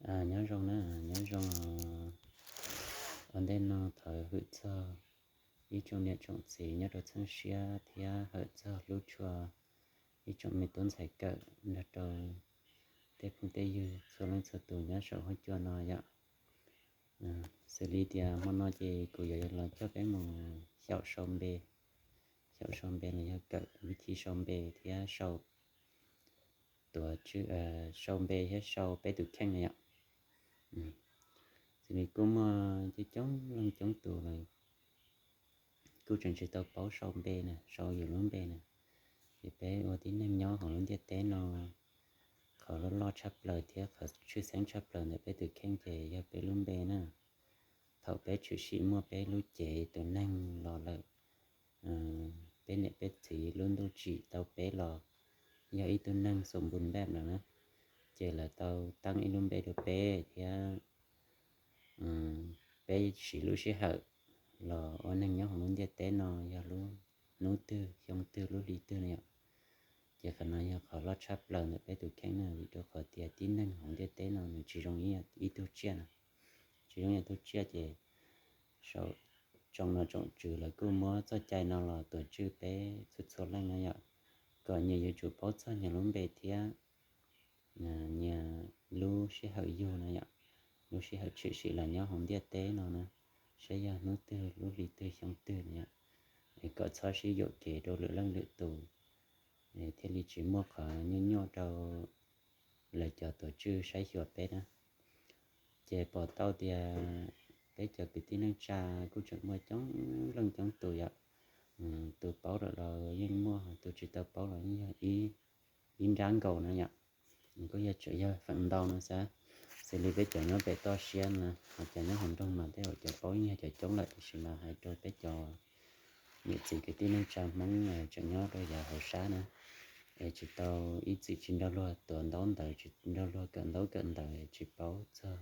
Nyob zoo na, nyob zoo. Ua ntej no thov hwm txog ib tsoom niam tsoom txiv nyob rau txheeb siab thiab hawm txog hlub tshua ib tsoom me tub ntxhais kawm nrog rau tej phooj tej ywg txhua leej txhua tus nyob saum huab cua no yom. Xws li tias hmo no ces kuv yuav los coj peb mus xyaum sau npe, xyaum sau npe los yog kawm vib thi sau npe thiab sau tuav tswj, sau npe thiab sau peb tus kheej na yom. Xws li kuj muaj coob coob leej coob tus lawm kuj tseem tsis tau paub sau npe na, sau yus lub npe na. Ces peb ua tib neeg nyob hauv lub ntiaj teb no, qhov loj loj tshaj plaws thiab qhov tshwj xeeb tshaj plaws ntawm peb tus kheej ces yog peb lub npe na. Thaum peb tshwm sim muaj peb lub cev tus neeg los lawm, peb niam peb txiv lub ntuj tsim tau peb los yog ib tug neeg xum npus npaj lawm na, ces lawv tau teb ib lub npe rau peb thiab peb siv lub sij hawm los ua neeg nyob hauv lub ntiaj teb no yog lub hnub twg xyoo twg lub hli twg na yom. Ces qhov no yog qhov loj tshaj plaws ntawm peb tus kheej na, vim rau qhov tias tib neeg hauv ntiaj teb no nws tsis zoo ib tug tsiaj na, tsis zoo ib tug tsiaj ces saum tsoom nom tsoom tswv lawv kuj muab txoj cai no los tuav tswj peb txhua txhua leej na yom, kom nyias yuav tsum paub txog nyias lub npe thiab nyias lub sij hawm yug na yom, lub sij hawm tshwm sim los nyob hauv ntiaj teb no na, saib yog hnub twg lub hli twg xyoo twg na yom, es kom txhob sib yuam kev rau lwm leej lwm tus, thiaj li tsis muaj qhov nyuaj nyuaj rau lawv cov tuav tswj saib xyuas peb na. Ces pom tau tias peb cov kwv tij neej tsa kuj tseem muaj coob leej coob tus yom, tus paub lawm los yeej muaj, tus tsis tau paub los yeej yog ib nrab nkaus na yom. Kuj yog tseem yog feem ntau no xav, xws li peb cov nyob pem toj siab na, ho cov nyob hauv nroog mas tej zaum cov paub yeej yog cov coob lawm, tiam sis mas hais rau peb cov niam txiv kwv tij neej tsa Hmoob tseem nyob rau yav hauv sab na, es tsis tau, ib txwm tsis nrog luag tuav ntaub ntawv, tsis nrog luag kawm ntaub kawm ntawv, tsis paub txog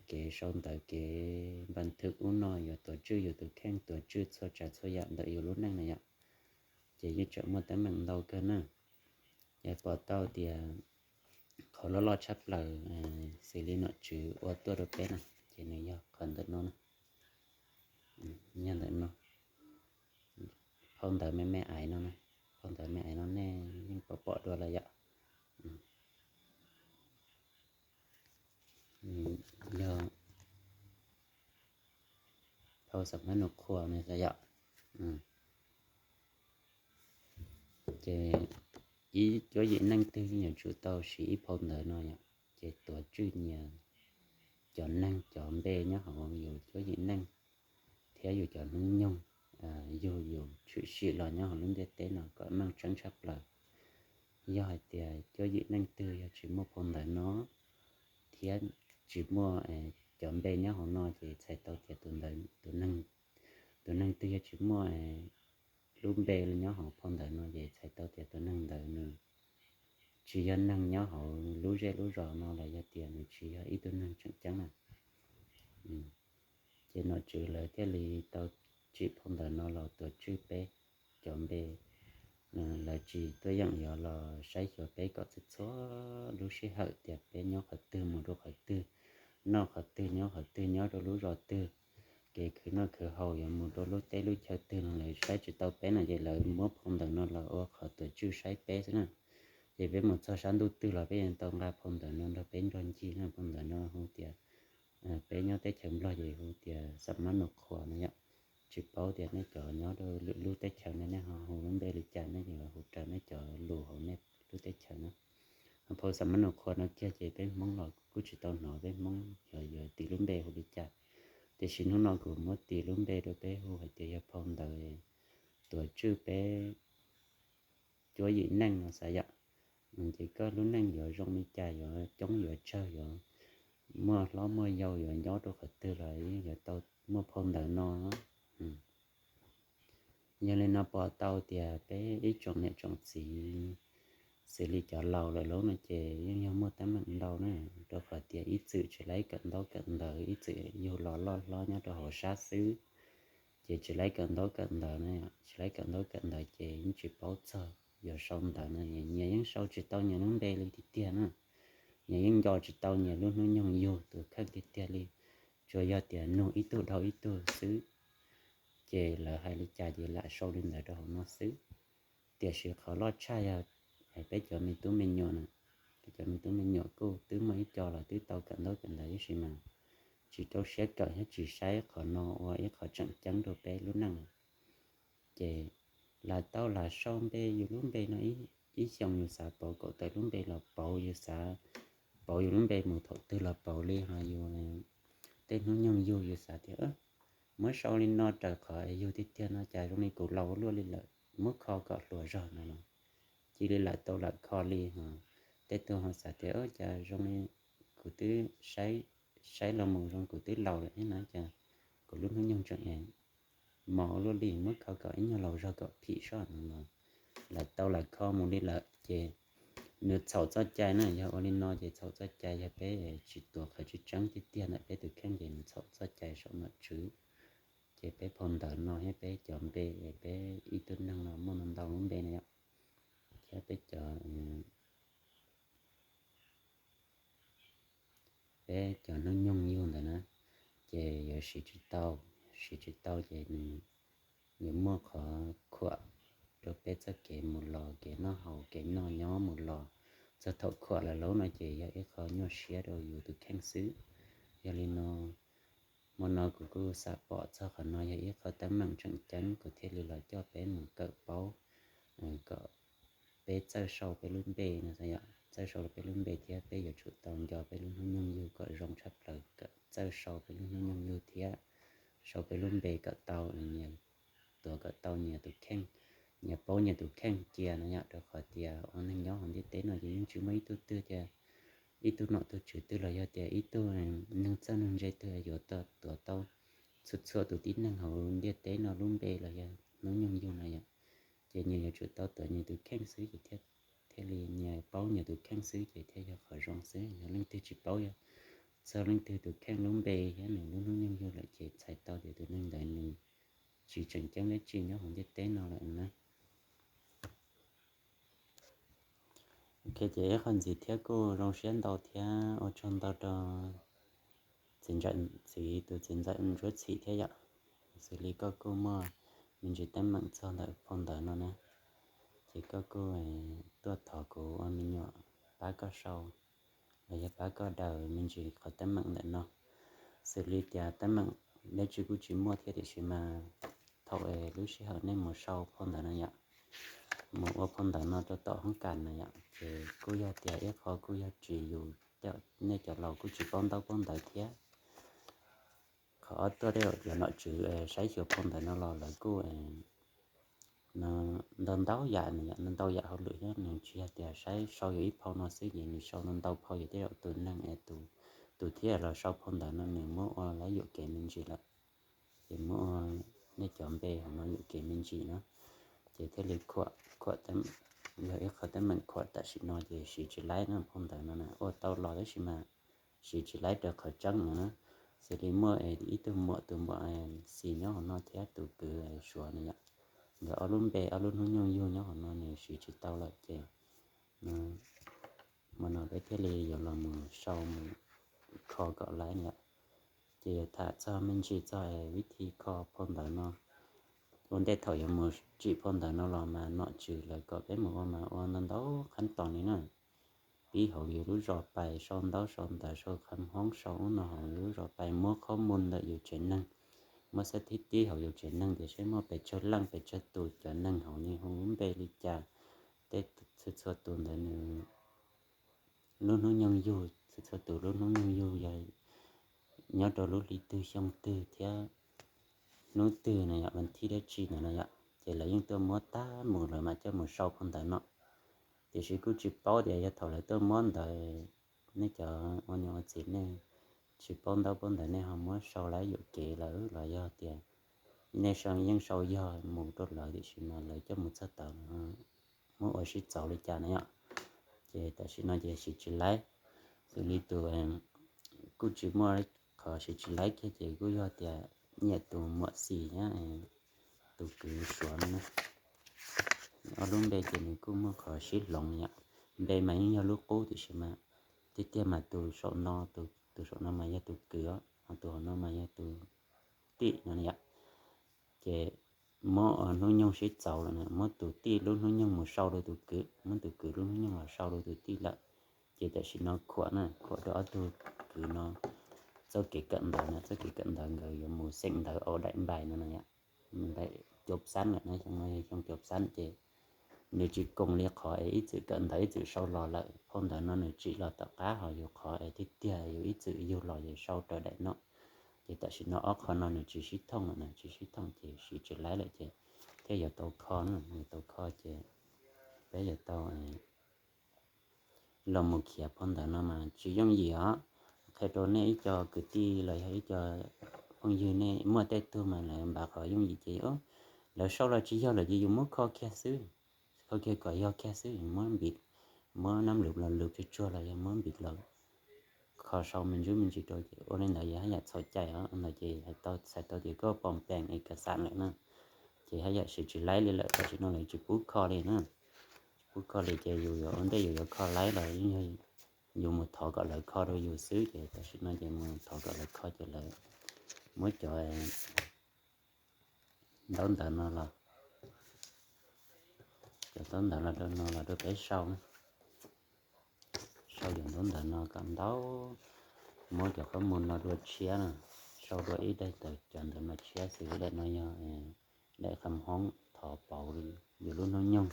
kev sau ntawv kev npas thwm ub no, yuav tuav tswj yus tus kheej, tuav tswj txhua tsav txhua yam ntawm yus lub neej na yom. Ces yeej tseem muaj teeb meem ntau kawg na. Ces pom tau tias qhov loj loj tshaj plaws xws li nom tswv ua tuaj rau peb na, ces nws yog qhov ntawm no na, yog ntawm no, phau ntawv me me ais no na, phau ntawv me ais no nej yeej pom pom dua lawm yom. Yog phau xam mab nus qhua no yom. Ces ib cuab yim neej twg yeej yuav tsum tau siv ib phau ntawv no yom, ces tuav tswj nyias cov neeg cov npe nyob hauv yus cuab yim neej thiab yus cov hnub nyoog yug yus tshwm sim los nyob hauv lub ntiaj teb no kom meej tseeb tshaj plaws. Yog hais tias cuab yim neej twg yog tsis muaj phau ntawv no thiab tsis muaj cov npe nyob hauv no ces txhais tau tias tus neeg twg yog tsis muaj lub npe nyob hauv phau ntawv no ces txhais tau tias tus neeg ntawd nws tsis yog neeg nyob hauv lub zej lub zos no los yog tias nws tsis yog ib tug neeg tseem ceeb na. Ces nom tswv lawv thiaj li tau tsim phau ntawv no los tuav tswj peb cov npe. Lawv tsis tuaj yeem yuav los saib xyuas peb kom txhua txhua lub sij hawm tias peb nyob qhov twg mus rau qhov twg, noj qhov twg nyob qhov twg nyob rau lub zos twg, kev khwv noj khwv haus yuav mus rau lub teb lub chaw twg no lawv saib tsis tau peb no ces lawv muab phau ntawv no los ua qhov tuav tswj saib peb xwb na. Ces peb mus txog sab ntuj twg los peb yeej tau nqa phau ntawv no nrog peb nrog ncig na. Phau ntawv no hu tias, peb nyob teb chaws Nplog ces hu tias xam mab nus qhua no yom. Tsis paub tias nej cov nyob rau lwm lub teb chaws no nej ho hu lub npe li cas, nej yuav hu raws nej cov lus hauv nej lub teb chaws na. Ho phau xam mab nus qhua no kiag ces peb Hmoob los kuj tsis tau hnov peb Hmoob yuav tis lub npe hu li cas. Tiam sis hnub no kuv muab tis lub npe rau peb hu hais tias yog phau ntawv tuav tswj peb cuab yim neej no xav yom. Ces koj lub neej yuav zoo li cas, yuav coob yuav tsawg, yuav muaj hlob muaj yau, yuav nyob rau qhov twg los yeej yuav tau muaj phau ntawv no. Yog li no pom tau tias peb ib tsoom niam tsoom txiv xws li cov laus lawm lauj no ces yeej yog muaj teeb meem ntau na, rau qhov tias ib txwm tsis laib kawm ntaub kawm ntawv, ib txwm yug los loj hlob nyob rau hauv sab xwb, ces tsis laib kawm ntaub kawm ntawv na, tsis laib kawm ntaub kawm ntawv ces yeej tsis paub txog yuav sau ntawv no, nyias yeej sau tsis tau nyias lub npe li tiag tiag na. nyias yeej nco tsis tau nyias lub hnub nyoog yug tus kheej tiag tiag li, tsuas yog tias nug ib tug dhau ib tug xwb. Ces lawv hais li cas ces lam sau li ntawd rau hauv no xwb. Tiam sis qhov loj tshaj yog peb cov me tub me nyuam na, peb cov me tub me nyuam kuj twb muaj ib co los twb tau kawm ntaub kawm ntawv tab sis mas tsis rau siab kawm thiab tsis saib qhov no ua ib qho tseem ceeb rau peb lub neej. Ces lam tau lam sau npe yus lub npe no ib xyoos yus xav pauv kaum tawm lub npe los pauv, yus xav pauv yus lub npe mus thaum twg los pauv li ho yus tej hnub nyoog yug yus xav tias muab sau li no raws qhov yug tiag tiag no cas zoo li kuv laus luaj li lawm, muab kho kom hluas zog no los cia li lam tau lam kho li ho. Tej tug ho xav tias cas zoo li kuv twb saib los mus zoo kuv twb laus lawm thiab no cas kuv lub hnub nyoog tseem mos luaj li, muab kho kom ib nyuag laus zog kom phim soj no los lam tau lam kho mus li lawm ces nws txhaum txoj cai na. Yog ua li no ces txhaum txoj cai, yog peb tsis tuav qhov tseeb tseeb tiag tiag ntawm peb tus kheej ces nws txhaum txoj cai saum nom tswv. Ces peb phau ntawv no thiab peb cov npe, peb ib tug neeg no muaj ntau ntau lub npe no yom, thiab peb cov peb cov hnub nyoog yug ntawd na, ces yuav siv tsis tau, siv tsis tau ces nws yuav muaj qhov khuam rau peb txoj kev mus los, kev noj haus kev noj nyob mus los. Txog thaum khuam lawm lauj no ces yog ib qho nyuaj siab rau yus tus kheej xwb. Yog li no, hmo no kuv kuj xav pom txog qhov no yog ib qho teeb meem tseem ceeb, kuv thiaj li los coj peb mus kawm paub, kom peb txawj sau peb lub npe no, txawj sau peb lub npe thiab peb yuav tsum tau nco peb lub hnub nyoog yug kom zoo tshaj plaws, kom txawj sau peb lub hnub nyoog yug thiab sau peb lub npe kom tau, nyias tuav kom tau nyias tus kheej, nyias paub nyias tus kheej cia no yom. Rau qhov tias ua neeg nyob hauv ntiaj teb no ces yeej tsis muaj ib tug twg tias, ib tug nom tug tswv twg los yog tias ib tug neeg txawj neeg ntse twg yuav tuav tau txhua txhua tus tib neeg hauv ntiaj teb no lub npe los yog hnub nyoog yug no yom. Ces nyias yuav tsum tau tuav nyias tus kheej xwb ces thiaj li nyias paub nyias tus kheej xwb ces thiaj yog qhov zoo xwb. Yog leej twg tsis paub, yog txog leej twg tus kheej lub npe thiab nws lub hnub nyoog yug lawm ces txhais tau tias tus neeg ntawd nws tsis tseem ceeb dab tsi nyob hauv ntiaj teb no lawm na. Ok, ces ib qho ntxiv thiab kuj zoo siab ntau thiab ua tsaug ntau rau txiv ntxawm, txiv, tus txiv ntxawm Ntsuab Txhim thiab yom. Xws li koj kuj muaj me ntsis teeb meem txog ntawm phau ntawv no na, ces koj kuj tuaj thov kuv ua me nyuam pab koj sau los yog pab koj daws me ntsis qhov teeb meem ntawm no. Xws li tias teeb meem dab tsi kuj tsis muaj thiab tiam sis mas thaum lub sij hawm nej mus sau phau ntawv no yom, mus ua phau ntawv no rau tom hoob kas na yom, ces kuj yog tias ib qho kuj yog ris yus, nej cov laus kuj tsis paub ntaub paub ntawv thiab. Qhov ob tuaj tej cov nom tswv saib xyuas phau ntawv no los lawv kuj ntau ntau yam, ntau ntau yam hauj lwm thiab, nws tsis yog tias saib sau yus ib phau no xwb ces nws sau ntau ntau phau, yog tej zaum tus neeg es tus thiab los sau phau ntawv no nws muab ua lawv yuam kev me ntsis lawm, ces muab ua nej cov npe hauv no yuam kev me ntsis na, ces thiaj li khuam, khuam, yog ib qho teeb meem khuam tam sim no ces siv tsis laib na. Phau ntawv no ua tau los tab sis mas siv tsis laib raws qhov tseeb no na. Xws li muaj ib tug muam, tus muam Xis nyob hauv no thiab tus kwv Suav no yom, nkawd ob lub npe ob lub hnub nyoog yug nyob hauv no nws siv tsis tau lawm ces hmo no peb thiaj li yuav los mus sau mus kho kom laib no yom. Ces yuav tham txog me ntsis txog vib thi kho phau ntawv no. Ua ntej thaum yuav mus tsim phau ntawv no los mas nom tswv lawv kom peb mus ua mas ua ntau ntau qhab toos li na. Pib hauv yus lub zos pais sau ntaub sau ntawv sau kham hoob sau ub no hauv yus lub zos pais muab qhob mus ntawm yus tsev neeg, muab xab thib tib hauv yus tsev neeg tias seb muaj pes tsawg leej pes tsawg tus cov neeg hauv nws hu lub npe li cas, tej txhua txhua tus ntawd nws lub hnub nyoog yug, txhua txhua tus lub hnub nyoog yug yog nyob rau lub hli twg xyoo twg thiab hnub twg no yom, vas thib dab tsi ntawd no yom, ces lawv yeej tuaj muab tag mus lawv mam coj mus sau phau ntawv no. Tiam sis kuj tsis paub tias yog thaum lawv tuaj muab ntawd, nej cov ua niam ua txiv nej tsis paub ntaub paub ntawv nej ho muab sau lawv yuam kev lawm los yog tias nej yeej sau yog mus rau lawv tiam sis mas lawv coj mus txog tawm muab ua sib txaus li cas na yom. Ces tam sim no ces siv tsis laib, xws li tus kuj tsis muaj qhov siv tsis laib kiag ces kuj yog tias nyiam tus muam Xis thiab tus kwv Suav no na. Ob lub npe ces nws kuj muaj qhov sib hloov yom. Npe mas yeej yog lub qub tiam sis mas Tiag tiag mas tus saum no, tus saum no mas yog tus kwv, ho tus hauv no mas yog tus tij no yom. Ces muab hnub nyoog sib txaus lawm na, muab tus tij lub hnub nyoog mus sau rau tus kwv, muab tus kwv lub hnub nyoog los sau rau tus tij lawm. Ces tam sim no khuam na, khuam rau ob tug kwv no txoj kev kawm ntawv na, txoj kev kawm ntawv nkawd yuav mus xeem ntawv au daim npais no na yom. Mus daim cov xab lawm na, xyoo no yog xyoo cov xab ces nws tsis koom li qhov es ib txwm kawm ntawv ib txwm sau los lawm. Phau ntawv no nws tsim los tom qab, ho yus qhov es tiag tiag yus ib txwm yug los ces sau raws daim no. Ces tam sim no ob qho no nws tsis sib thooj lawm na, tsis sib thooj ces siv tsis laib lawm ces thiaj yuav tau kho na, yuav tau kho ces peb yuav tau los mus khiav phau ntawv no mas tsis yooj yim os. Qhia rau nej ib co kwv tij los yog ib co phooj ywg, nej muaj tej tug mas lawv npav qhov yooj yim ces lawv sau los tsis yog lawm ces yus muab kho kiag xwb, kho kiag kom yog kiag xwb, muab npis, muab nab lus los lus tsuag tsuag los yog muab npis los kho sau me ntsis me ntsis rau ces ua li ntawd yog haj yam txhaum cai os. Ntawd ces hais tau txhais tau tias koj pom peem es ka xam lawm na, ces haj yam siv tsis laib li lawm. Tam sim no lawv tsis pub kho li na, tsis pub kho li ces yus yuav ua ntej yus yuav kho laib los yeej yog yus mus thov kom lawv kho rau yus xwb. Ces tam sim no ces mus thov kom lawv kho ces lawv muab cov ntaub ntawv no los, cov ntaub ntawv los rau no los rau peb sau, sau cov ntaub ntawv no kom ntau, muab cov qhob mus no dua tshiab na, sau dua ib daim ntawv, cov ntawv no tshiab xws li daim no yog daim qham hoob thov pauv yus lub hnub nyoog.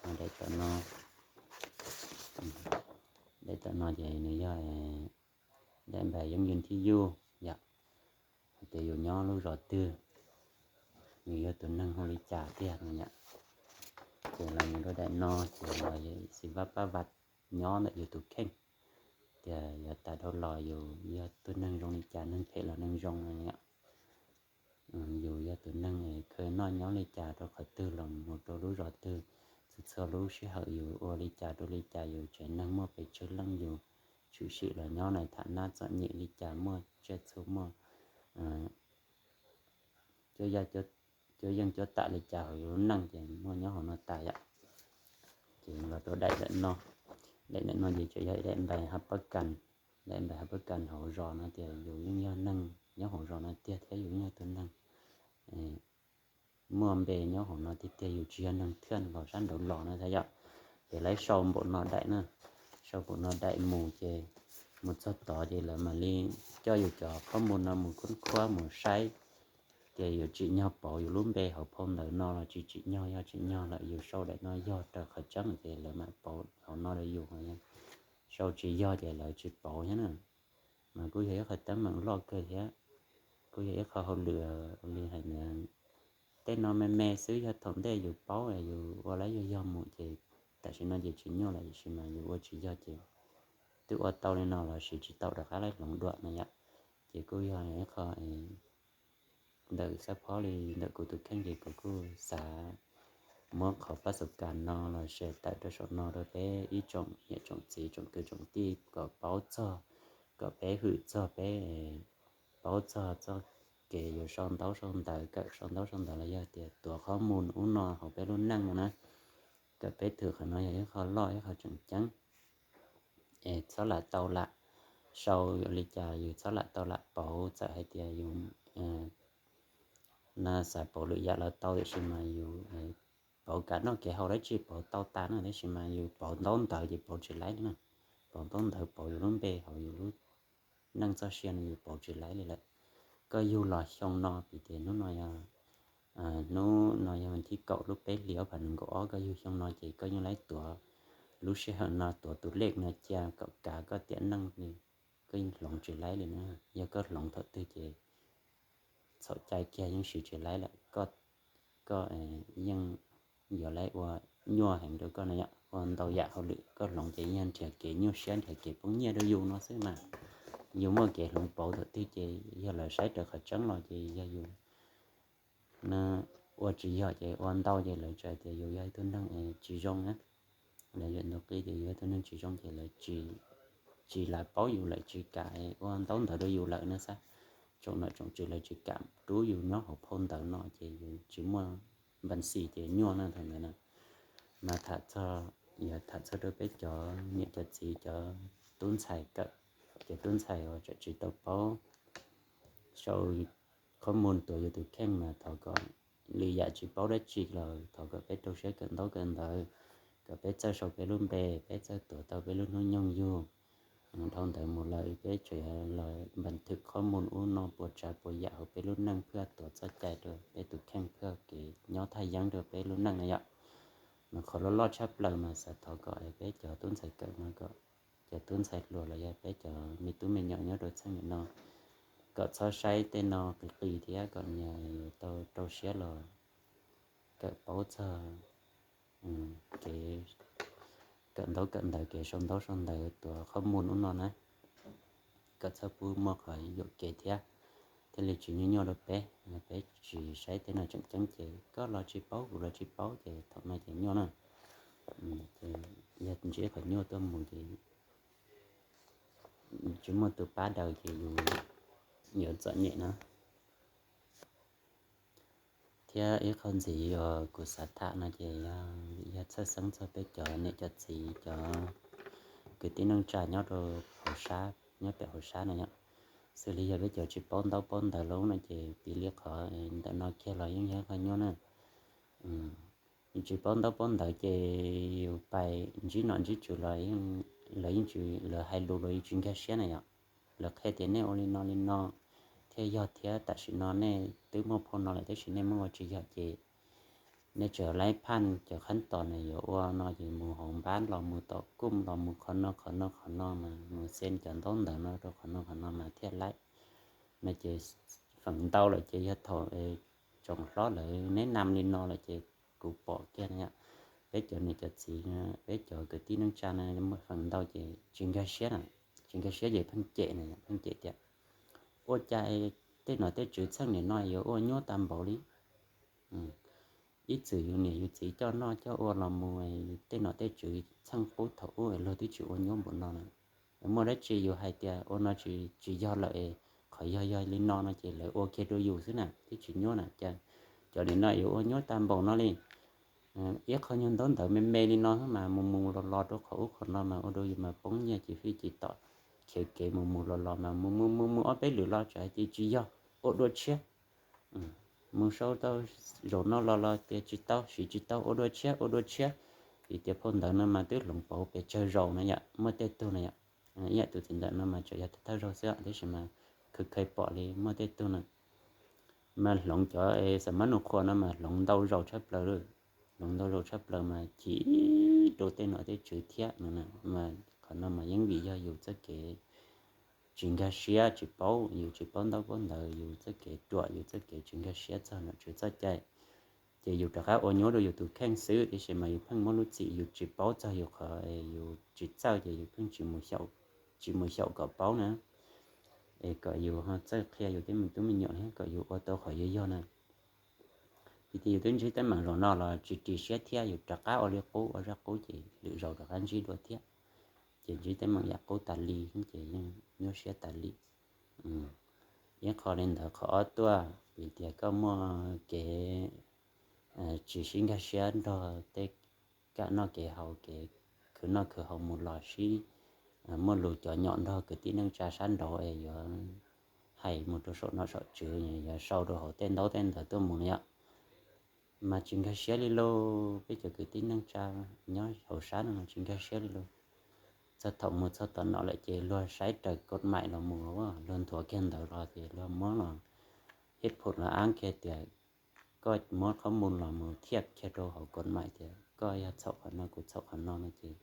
Daim tom no, daim tom no ces nws yog daim npais yeeb yus thib yuj yom, hais tias yus nyob lub zos twg, yus yog tus neeg hu li cas tiag no yom. Ces los mus rau daim no ces los yog xi vaj pab vaj nyob ntawm yus tus kheej, tias yuav tas dhau los yus yog tus neeg zoo li cas, neeg phem los neeg zoo no yom. Yus yog tus neeg khwv noj nyob li cas rau qhov twg los mus rau lub zos twg, txhua txhua lub sij hawm yus ua li cas rau li cas, yus tsev neeg muaj pes tsawg leej, yus tshwm sim los nyob na tham nab txom nyem li cas, muaj tsiaj txhu muaj cuab yeej cuab tam li cas hauv yus lub neej ces muaj nyob hauv no tas yom. Ces los rau daim ntawm no, daim ntawm no ces tseem yog ib daim npais hab pab kas, daim npais hab pab kas hauv zos no tias yus yeej yog neeg nyob hauv zos no tiag thiab yus yeej yog tus neeg muaj npe nyob hauv no tiag tiag, yus tsis yog neeg thiaj los sab nraud los no thiab yom. Ces lawv sau npaum no daim na, sau npaum no daim mus ces mus txog tod ces lawv mam li coj yus cov qhob mus no mus khub khuab mus saib, ces yuav tsim nyog pauv yus lub npe hauv phau ntawv no los tsis tsim nyog. Yog tsim nyog lawm yus sau daim no yog raws qhov tseeb ces lawv mam pauv hauv no rau yus. Sau tsis yog ces lawv tsis pauv thiab na. Mas kuj yog ib qho teeb meem loj kawg thiab, kuj yog ib qho hauj lwm li hais ntawd. Tej no me me xwb, yog thaum ntej yus paub yus ua laib yog yog mus ces tam sim no ces tsis nyuaj lawm, tiam sis mas yus ua tsis yog ces twb ua tau li no los siv tsis tau rov qab laib hloov dua no yom. Ces kuj yog ib qho ntawm xab phob li ntawm kuv tus kheej ces kuv kuj xav muab qhov pab xav kas no los share tawm rau saum no rau peb ib tsoom niam tsoom txiv tsoom kwv tsoom tij kom paub txog, kom peb hwm txog, peb paub txog txoj kev yus sau ntaub sau ntawv, kawm sau ntaub sau ntawv los yog tias tuav qhob mus ub no hauv peb lub neej no na. Kom peb thwm qhov no yog ib qho loj ib qho tseem ceeb es txhob lam tau lam sau, yus li cas yus txhob lam tau lam pauv. Txawm hais tias yus na xav pauv lwm yam los tau, tiam sis mas yus pauv kev noj kev haus dab tsi pauv tau tas na, tiam sis mas yus pauv ntaub ntawv ces pauv tsis laib na. Pauv ntaub ntawv pauv yus lub npe hauv yus lub neej txoj sia no yus pauv tsis laib li lawm. Koj yug los xyoo no, piv tias hnub no yog, hnub no yog vas thib kaum lub peb hlis ob phav nees nkaum ob, koj yug xyoo no ces koj yeej laib tuav lub sij hawm no, tuav tus lej no cia kom kav koj tiam neej li, koj yeej hloov tsis laib li na. Yog koj hloov thaum twg ces txhaum cai kiag yeej siv tsis laib lawm. Koj yeej yuav laib ua nyuaj heev rau koj no yom. Ua ntau yam hauj lwm koj hloov ces yeej nrhiav kev nyuaj siab nrhiav kev poob nyiaj rau yus no xwb mas. Yus muaj kev hloov pauv thaum twg ces yog lawv saib raws qhov tseeb los ces yog yus ua tsis yog ces ua ntau ces lawv tsa tias yus yog ib tug neeg tsis zoo na. Lawv yuav ntu qi tias yus yog ib tug neeg tsis zoo ces lawv tsis, tsis lam paub yus, lawv tsis kam ua ntaub ntawv rau yus lawm na xab. Tsoom nom tsoom tswv lawv tsis kam rub yus nyob hauv phau ntawv no ces yus tsis muaj npan xis ces nyuaj na thaum ntawd na. Mas tham txog, yuav tham txog rau peb cov niam cov txiv cov tub ntxhais kawm, ces tub ntxhais uas tseem tsis tau paub sau qhob mus tuav yus tus kheej mas thov kom, lwm yam tsis paub dab tsi los thov kom peb rau siab kawm ntaub kawm ntawv, kom peb txawj sau peb lub npe, peb txawj tuav tau peb lub hnub nyoog yug. Dhau ntawd mus lawm peb tseem los npas thwm qhob mus ub no puas tsav puas yam hauv peb lub neej, phwj tuav txoj cai rau peb tus kheej, phwj kev nyob thaj yeeb rau peb lub neej no yom. Mas qhov loj loj tshaj plaws mas xav thov kom peb cov tub ntxhais kawm no kom cov tub ntxhais hluas los yog peb cov me tub me nyuam nyob rau txheej nim no kom txhob saib tej no qis qis thiab kom nyias tau rau siab los kawm paub txog kev kawm ntaub kawm ntawv, kev sau ntaub sau ntawv, tuav qhob mus ub no na, kom txhob pub muaj qhov yuam kev thiab, thiaj li tsis nyuaj nyuaj rau peb. Peb tsis saib tej no tseem ceeb ces koj los tsis paub, kuv los tsis paub ces thaum no ces nyuaj na. Yog ntsib qhov nyuaj tuaj mus ces tsis muaj tus pab daws ces yus yuav txom nyem na. Thiab ib qho ntxiv uas kuv xav tham no ces yog txhawj xeeb txog peb cov niam cov txiv, cov kwv tij neej tsa nyob rau hauv sab, nyob pem hauv sab no yom. Xws li yog peb cov tsis paub ntaub paub ntawv lawm no ces piv li qhov ntawm no kiag los yeej yog qhov nyuaj na. Yus tsis paub ntaub paub ntawv ces yus pais ntsib nom ntsib tswv los lawv yeej tsis, lawv hais lus los yus tsis nkag siab na yom. Lawv qhia tias nej ua li no li no thiaj yog thiab tam sim no nej twb muaj phau no lawm tab sis nej muab ua tsis yog ces nej tseem laib phaj cov qhab tos na, yuav ua no ces mus hauv npab los mus tom kuj los mus qhov no qhov no qhov no mas mus xen cov ntaub ntawv no rau qhov no qhov no mas thiaj laib no ces feem ntau lawm ces yog thaum tsoom hlob lawv neb nam li no lawm ces kuv pom kiag na yom, peb cov niam cov txiv, peb cov kwv tij neej tsa na feem ntau ces tsis nkag siab na, tsis nkag siab ces pheej cem na, pheej cem tias ua cas tej nom tej tswv txheej nim no yuav ua nyuab tag npaum li. Ib txwm yus niam yus txiv coj noj coj ua los mus, tej nom tej tswv txheej qub thaum ub luag twb tsis ua nyuab npaum no na. Muaj dab tsi yus hais tias ua no tsis, tsis yog lawm, qhov yog yog li no no ces lawv ua kiag rau yus xwb na, twb tsis nyuab na. Cas cov nim no yuav ua nyuab tag npaum no li. Ib qho nyuag ntaub ntawv me me li no mas mus mus los los rau qhov ub qhov no mas ua rau yus mas poob nyiaj ces fij ces tom khiav kev mus mus los los mas mus mus mus mus ob peb lwm los tsam hais tias tsis yog, ua dua tshiab. Mus sau tau zaum no los los tias tsis tau, siv tsis tau, ua dua tshiab, ua dua tshiab. Vim tias phau ntawv no mas twb hloov pauv pes tsawg zaus no yom, muaj tej tug no yom. Ib yam tus txiv ntawm no mas tseem yog thawj thawj zaug xwb tiam sis mas khaws khaws pom li muaj tej tug no mas hloov cov xa mab nus qhua no mas hloov ntau zaus tshaj plaws, hloov ntau zaus tshaj plaws mas chim rau tej nom tej tswv thiab no. Mas qhov no mas yeej vim yog yus txoj kev tsis nkag siab, tsis paub, yus tsis paub ntaub paub ntawv, yus txoj kev ruam, yus txoj kev tsis nkag siab txog nom tswv txoj cai, ces yus rov qab ua nyuab rau yus tus kheej xwb. Tiam sis mas yus pheej muab lub txim yus tsis paub txog yus qhov yus tsis txawj ces yus pheej tsis mus xyaum kom paub na, es kom yus ho txawj qhia yus tej me tub me nyuam thiab kom yus ua tau qhov yog yog na. Vim tias yus twb ntsib teeb meem zaum no los tsis ris siab thiab, yus rov qab ua li qub, ua zaj qub ces lwm zaus rov qab ntsib dua thiab, ces ntsib teeb meem yam qub tas li, ces yeej nyuaj siab tas li. Ib qho li ntawd. Qhov ob tuaj, vim tias koj muaj kev tsis sib nkag siab nrog tej kev noj kev haus, kev khwv noj khwv haus mus los sib muaj lus cov nyom nrog kwv tij neej tsa sab nraud es yuav hais mus rau saum nom saum tswv, yuav sau rau hauv tej ntaub tej ntawv tuaj mus no yom. Mas tsis nkag siab li lauj, peb cov kwv tij neej tsa nyob hauv sab no mas tsis nkag siab li lauj. Txog thaum mus txog tom no lawm ces luag saib raws kaum maim los mus, luag nthuav kiag ntawd los ces luag muab los hib phum los ab kiag tias koj muab qhob mus los mus thiaj kiag rau hauv kaum maim tias koj yog txhaum qhov no kuv txhaum qhov no no ces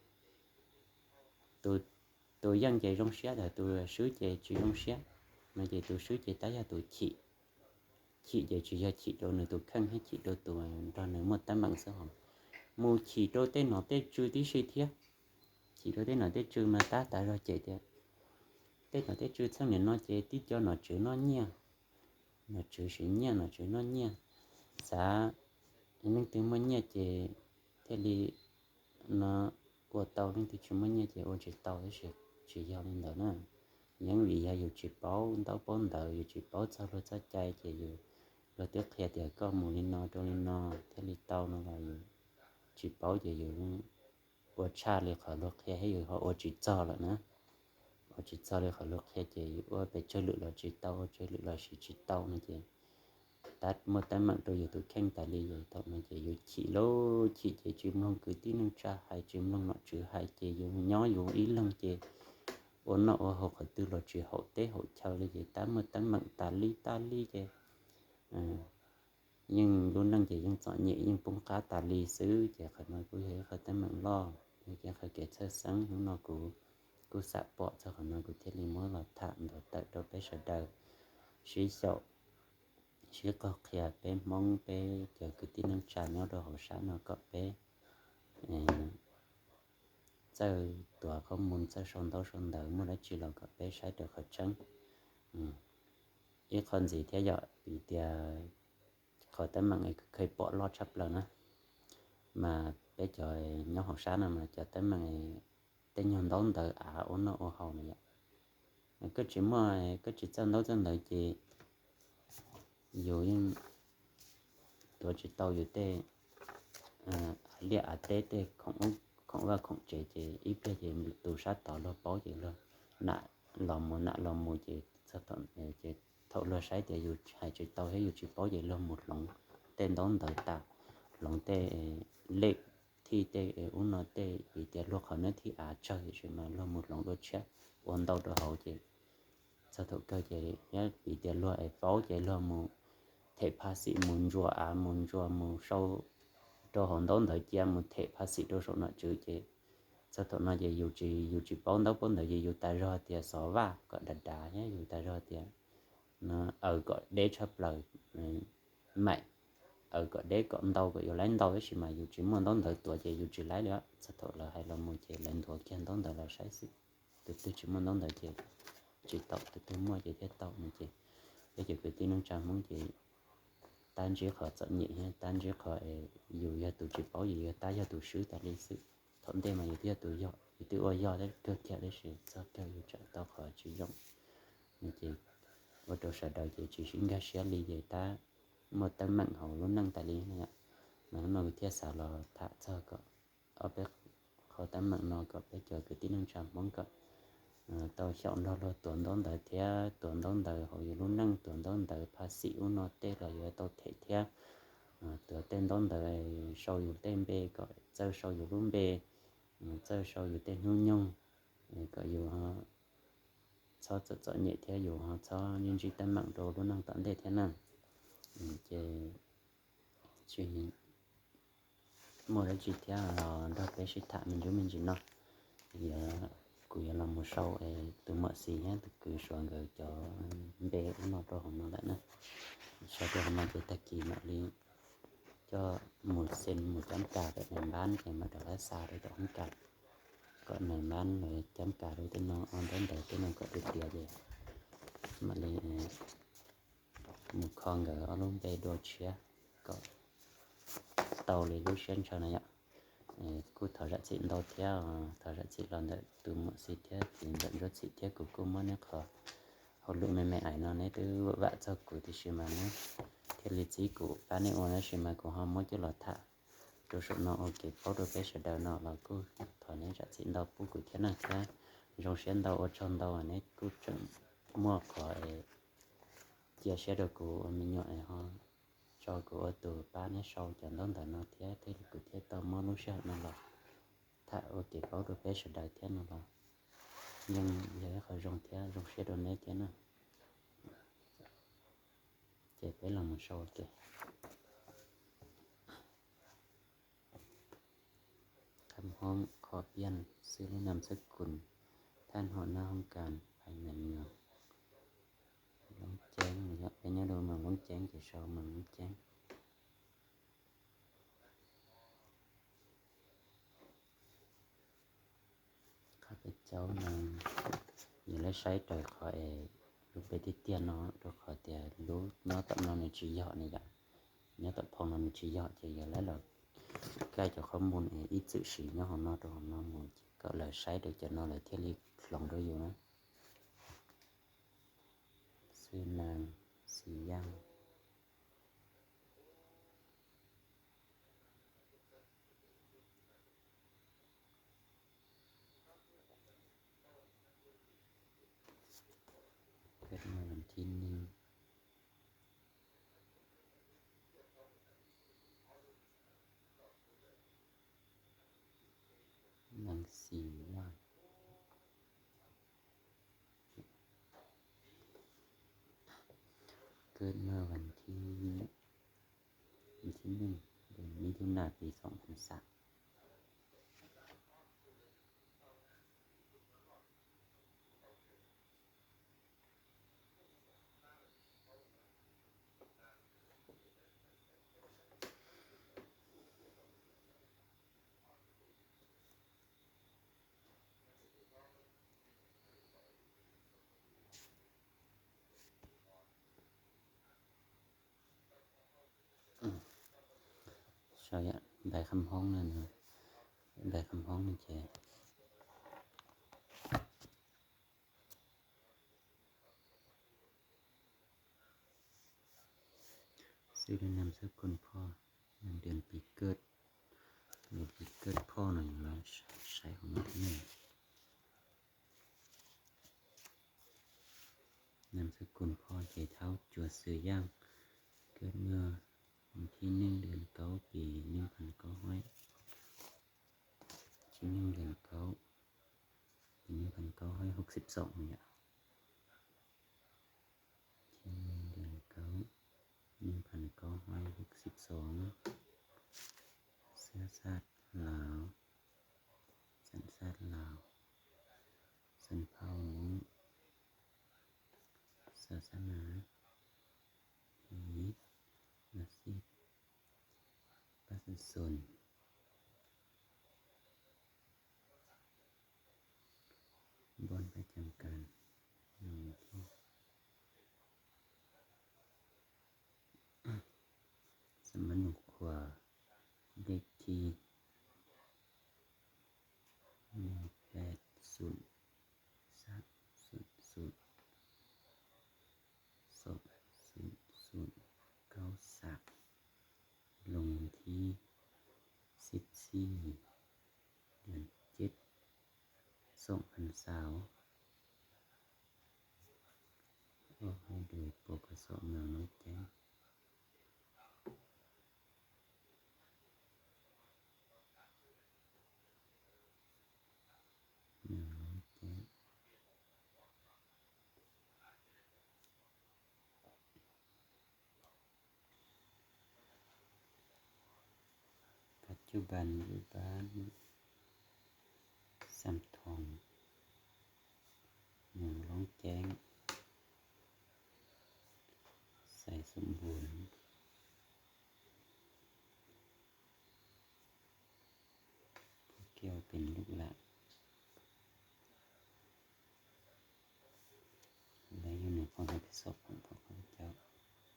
tus yeej ces zoo siab, tus swb ces tsis zoo siab no ces tus swb ces tab yog tus chim. Chim ces tsis yog chim rau nws tus kheej thiab chim rau tus nrog nws muaj teeb meem xwb hos, mus chim rau tej nom tej tswv tib si thiab. Chim rau tej nom tej tswv mas tab tas zog cem tias tej nom tej tswv txheej nim no ces tib co nom tswv noj nyiaj, nom tswv siv nyiaj, nom tswv noj nyiaj, xav leej twg muaj nyiaj ces thiaj li no ua tau, leej twg tsis muaj nyiaj ces ua tsis tau, tab sis tsis yog li ntawd na. Yeej vim yog yus tsis paub ntaub paub ntawv, yus tsis paub txog luag txoj cai ces yus, luag twb qhia tias koj mus li no rau li no thiaj li tau no los yus tsis paub ces yus ua tshaj li qhov luag qhia thiab yus ho ua tsis txog lawm na. ua tsis txog li qhov luag qhia ces yus ua pes tsawg lwm los tsis tau, ua tsawg lwm los siv tsis tau no ces tab muaj teeb meem rau yus tus kheej tas li ces thaum no ces yus chim lauj, chim ces tsis mloog kwv tij neej tsa hais, tsis mloog nom tswv hais ces yus nyob yus ib leeg ces ua noj ua haus qhov twg los tsis haum teb haum chaw li ces tab muaj teeb meem tas li tas li ces yeej lub neej ces yeej txom nyem yeej poob qab tas li xwb ces qhov no kuj yog ib qho teeb meem loj, yog ib qho kev txhawj xeeb. Hnub no kuv kuj xam pom txog qhov no kuv thiaj li muab los tham nthuav tawm rau peb sawv daws sib xyaum, sib qog qhia peb Hmoob peb cov kwv tij neej tsa nyob rau hauv sab no kom peb txawj tuav qhob mus, txawj sau ntaub sau ntawv, muaj dab tsi los kom peb saib raws qhov tseeb. Ib qho ntxiv thiab yom, vim tias qhov teeb meem kheev pom loj tshaj plaws na, mas peb cov nyob hauv sab no mas cov teeb meem tej nyuag ntaub ntawv av ua noj ua haus no yom. Koj tsis muaj, koj tsis txawj ntaub txawj ntawv ces yus yeej tuav tsis tau yus tej liaj av teb tej khoom vaj khoom tsev ces ib pliag ces tus sab tod luag paub ces luag nam los mus nam los mus ces thaum luag saib tias yus hais tsis tau thiab yus tsis paub ces luag mus hloov tej ntaub ntawv tas, hloov tej lej thij tej ub no tej vim tias luag qhov nab thij av tsawg tiam sis mas luag mus hloov dua tshiab ua ntau rau hauv ces txog thaum kawg ces vim tias luag es paub ces luag mus them phaj xim mus ntsuas av mus ntsuas mus sau rau hauv ntaub ntawv cia mus them phaj xim rau saum nom tswv ces txog thaum no ces yus tsis, yus tsis paub ntaub paub ntawv ces yus tas zog tias xov vaj kom dav dav thiab yus tas zog tias aws kom deb tshaj plaws, maim, aws kom deb kom ntau kom yuav laib ntau tab sis mas yus tsis muaj ntaub ntawv tuav ces yus tsis laib li. Txog thaum lawv hais los mus ces lawv nthuav kiag ntaub ntawv los saib xwb. Tus twg tsis muaj ntaub ntawv ces tsis tau, tus twg muaj ces thiaj tau no ces peb cov kwv tij neej tsa Hmoob ces tab ntsib qhov txom nyem thiab tab ntsib qhov yus yog tus tsis paub yus yog tab yog tus swb tas li xwb. Thaum ntej mas yus twb yog tus yog, yus twb ua yog kawg kiag tab sis txog kawg yus tseem tau qhov tsis zoo no ces ua rau sawv daws ces tsis sib nkag siab li ces tab muaj teeb meem hauv lub neej tas li no. Mas hnub no kuv thiaj xav los tham txog kom ob peb qhov teeb meem no kom peb cov kwv tij neej tsa Hmoob kom tau xyaum nrog luag tuav ntaub ntawv thiab tuav ntaub ntawv hauv yus lub neej, tuav ntaub ntawv phaj xim ub no tej los yuav tau them thiab tuav tej ntaub ntawv sau yus tej npe kom txawj sau yus lub npe, txawj sau yus tej hnub nyoog kom yus txhob txom txom nyem thiab yus ho txhob ntsib teeb meem rau lub neej tom ntej thiab na. Ces tsis muaj dab tsi thiab los nrog peb sib tham me ntsis me ntsis no. Kuv yuav los mus sau tus muam Xis thiab tus kwv Suav nkawd cov npe ub no rau hauv no lawm na. Sau rau hauv no ces tag kis mam li coj mus xee mus cab kas pem nais npab ces mam rov qab xa rau tom hoob kas kom nais npab los cab kas rau tej no, ob ntaub ntawv tej no kom tiav tiav ces mam li mus kho nkawd ob lub npe dua tshiab kom tau li lub siab ntshaw na yom. Kuj thov zam txim ntau thiab, thov zam txim los ntawm tus muam Xis thiab tus ntxawm Ntsuab Txhim thiab kuv kuj muab neb qhov hauj lwm me me ais no neb twb vam txog kuv tiam sis mas neb thiaj li txib kuv pab neb ua tab sis mas kuv ho muab coj los tham rau saum no ua kev paub rau peb sawv daws no los kuj thov neb zam txim ntau pub kuv thiab na thiab zoo siab ntau ua tsaug ntau neb kuj tseem muaj qhov cia siab rau kuv ua me nyuam ho tso kuv ua tus pab neb sau cov ntaub ntawv no thiab thiaj li kuv thiaj tau muab lub sij hawm no los tham ua kev paub rau peb sawv daws thiab no los yeej yog ib qho zoo thiab zoo siab rau neb thiab na. Ces peb los mus sau ua ke. Kham Hoob Kho Piaj xwb lub nam xab kus thaj hom nab hoob kas phais nam nyuam Loob Ceeb, peb nyob rau mas Loob Ceeb ces sau mas Loob Ceeb. Qhov peb caub no yog lawv saib raws qhov es lub npe tiag tiag no rau qhov tias lub nyob tom no nws tsis yog ne yom, nyob tom phoo no nws tsis yog ces yog lawv los kaij cov qhob mus es ib txwm siv nyob hauv no rau hauv no mus ces kom lawv saib rau cov no lawv thiaj li hloov rau yus na. Xwb Nas, Xis Yaj. thib neej, neeg xis yaj, kawg noj vas thib, vas thib neej, ntawm ib ntuj naj pis xoom phav xav. Sau yam npais kham hoob no, npais kham hoob no ces xwb, nam xab kun phoj, nam diam pis kawj, diam pis kawj phoj no yus los saib hauv no thiab ne. Nam xab kun phoj ces thaub cua xwm yaaj, kawj noj thib neej ntws kaub pis neej phav kaub haib, thib neej ntws kaub pis neej phav kaub haib hauv xib xoom yom. Thib neej ntws kaub neej phav kaub haib hauv xib xoom, xab xaj Laus, xab xaj Laus, xab phauj Hmoob, xab xaj Nas, His, Nas Xij, Pab Xab Xun, Npoj Pab Cam Kas, Xam Mab Nus Khuam, dej khi, peb xum, xab xum xum, xom xum xum, kaub xam, lug thib xib xij, yam ceb, xoom phav xaus, ua hais lus pos kos xom meeg loob ceeb. Pab Cub Npas, Lwm Npas, Xam Thoos, Nus Loob Ceeb, Xais Xum Npus, Pub Kiaub Pes Lub Lam, lawv yog nws phooj ywg tib xov phoom phoom cov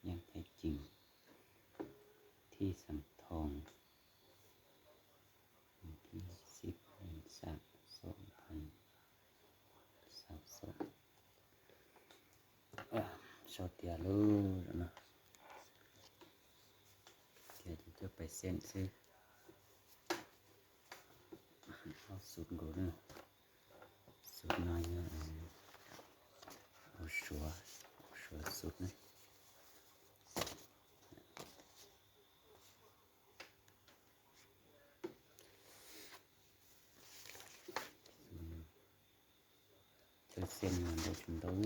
yeej thaj ceem, thij Xam Thoos, thij xib xam xoom phav xaus xoom. Sau tias lub no, tias cov pais xeem xwb. Ob xum nkaus na, xum no yog ua suav, ua suav xum na. Chaw xeem no ntau tsis ntau,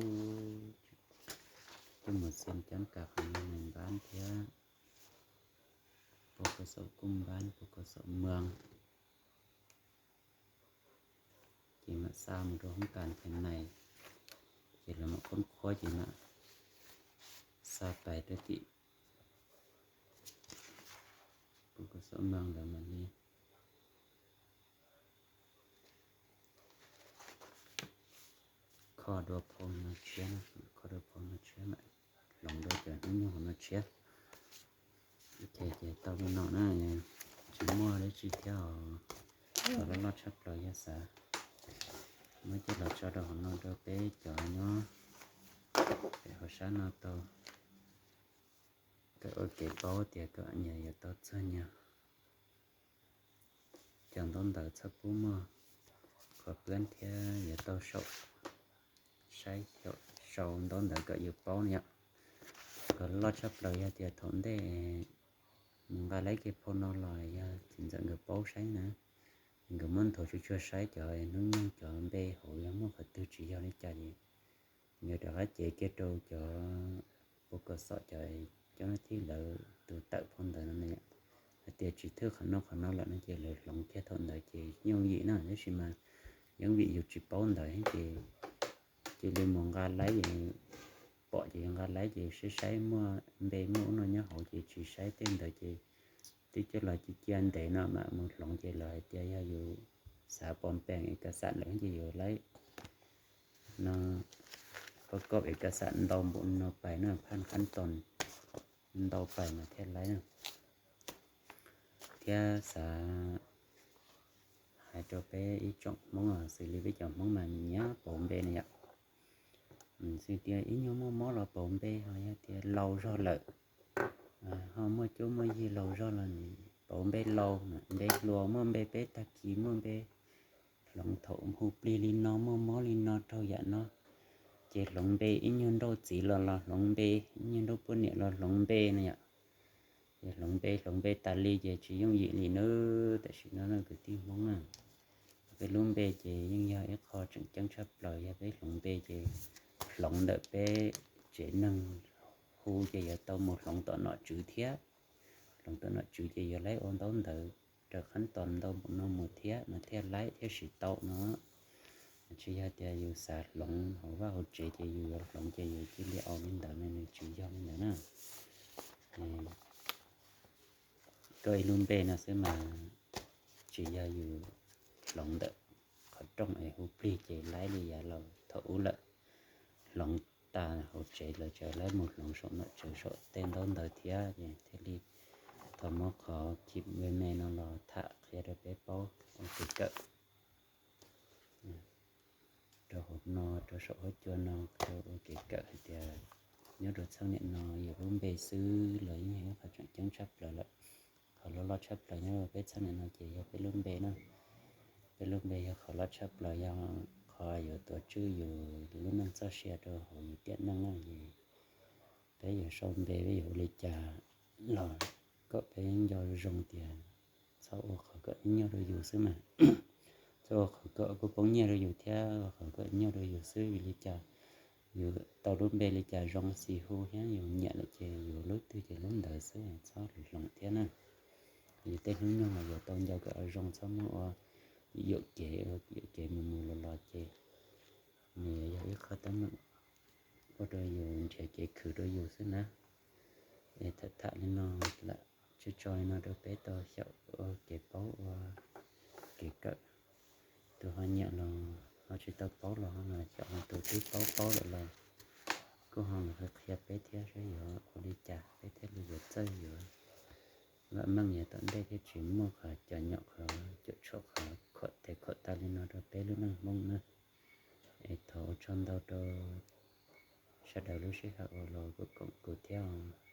coj mus xeem coob kawg, qhov no nws npab thiab, pos kos xom kub npab, pos kos xom meeg. Ces mam xa mus rau hoob kas theem nais, ces lawv mam khoob qhuab ces mam xa pais rau tim pos kos xom meeg lawv mam li kho dua phau no tshiab, kho dua phau no tshiab mam hloov dua cov hnub nyoog hauv no tshiab. Ces, ces tau li no na, tsis muaj dab tsi thiab os. Cov loj loj tshaj plaws yog xav muab coj los tso rau hauv no rau peb cov nyob pem hauv sab no tau kawm ua kev paub tias kom nyias yuav tau txog nyias cov ntaub ntawv txhob pub muaj khuam pwab thiab yuav tau saum, saib xyaum sau ntaub ntawv kom yus paub no yom. Kom loj tshaj plaws yog tias thaum ntej mus nqa laib kiag phau no los yog txiv ntxawm nkawd paub saib na, nkawd muab nthuav tsuag tsuag saib cov hnub nyoog cov npe hauv yog muaj qhov twg tsis yog li cas es nkawd rov qab cev kiag rau cov pov kom xom cov cov nab thib lawv tus tawm phau ntawv no hais tias tsis thwj qhov no qhov no lawm no ces lawv hloov kiag thaum ntawd ces yooj yim na, tab sis mas yooj yim yus tsis paub ntawv ces cia li mus nqa laib, pom ces nqa laib ces saib saib muaj npe muaj ub no nyob hauv ces tsis saib tej ntawd ces twb coj los cia cia ntev no mam mus hloov ces lawv hais tias yog yus xav pom peem es kas xam lawm ces yus laib no, pov kom es kas xam ntau npaum no pais na, phaj qhab toos ntau pais mas thiaj laib na. Thiab xav hais rau peb ib tsoom Hmoob xws li peb cov Hmoob mas nyiam pauv npe na yom. Xws tias ib nyuag muaj mob los pauv npe, ho yog tias laus zog lawm, ho muaj cuab muaj yig laus zog los pauv npe laus, npe hluas, muaj npe peb tag kis, muaj npe hloov thaum hu plig li no, muaj mob li no raug yam no, ces hloov npe, ib nyuag nrauj txiv los los hloov npe, ib nyuag nrauj poj niam los hloov npe na yom. Ces hloov npe hloov npe tas li ces tsis yooj yim li na. Tam sim no kwv tij Hmoob na, peb lub npe ces yeej yog ib qho tseem ceeb tshaj plaws, yog peb hloov npe ces hloov ntawm peb tsev neeg hu ces yuav tau mus hloov tom nom tswv thiab. Hloov tom nom tswv ces yuav laib ua ntaub ntawv raws qhab toos ntau npaum no mus thiab mas thiaj laib thiab siv tau no. Tsis yog tias yus xav hloov hauv vaj hauv tsev ces yus yuav hloov ces yus cia li ua li ntawd no, nws tsis yog li ntawd na. Koj ib lub npe no xwb mas tsis yog yus hloov ntawm qhov rooj es hu plig ces laib li yav laus thaum ub lawm. Hloov tas hauv tsev lawv tseem laib mus hloov saum nom tswv saum tej ntaub ntawv thiab ces thiaj li tau muab qhov khib me me no los tham qhia rau peb paub ua kev kawm rau hauv no, rau saum huab cua no, rau ua kev kawm hais tias nyob rau txheej niam no yus lub npe xwb los yeej yog ib qho tseem ceeb tshaj plaws lawm. Qhov loj loj tshaj plaws nyob rau peb txheej niam no ces yog peb lub npe na. Peb lub npe yog qhov loj tshaj plaws, yog qhov yuav tuav tswj yus lub neej txoj sia rau hauv yus tiam neej na. Es peb yuav sau npe peb yuav ua li cas los kom peb nco zoo tias txhob ua qhov kom ib nyuag rau yus xwb mas. Txhob ua qhov kom kuj poob nyiaj rau yus thiab ua qhov kom nyuaj rau yus xwb. Vim li cas yus tau lub npe li cas zoo xis hu thiab yus nyiam lawm ces yus lub twg ces lub ntawd xwb, txhob hloov thiab na. Yus tej hnub nyoog los yuav tau nco kom zoo, txhob muab ua yuam kev, yuam kev mus mus los los ces nws yuav yog ib qho teeb meem ua rau yus nrhiav kev khwv rau yus xwb na. Es tham tham li no lawm, tso tso li no rau peb tau xyaum ua kev paub ua kev kawm. Tus ho nyiam los ho tsis tau paub los ho xyaum, ho tus twb paub paub lawm los kuj ho los qhia peb thiab saib yuav ua li cas peb thiaj li yuav txawj yuav vam meej yav tom ntej thiab tsis muaj qhov cov nyom qhov cuam tshuam qhov khuam tes khuam taw li no rau peb lub neej Hmoob na. Es thov ua tsaug ntau rau sawv daws lub sij hawm uas los koom kuv thiab os.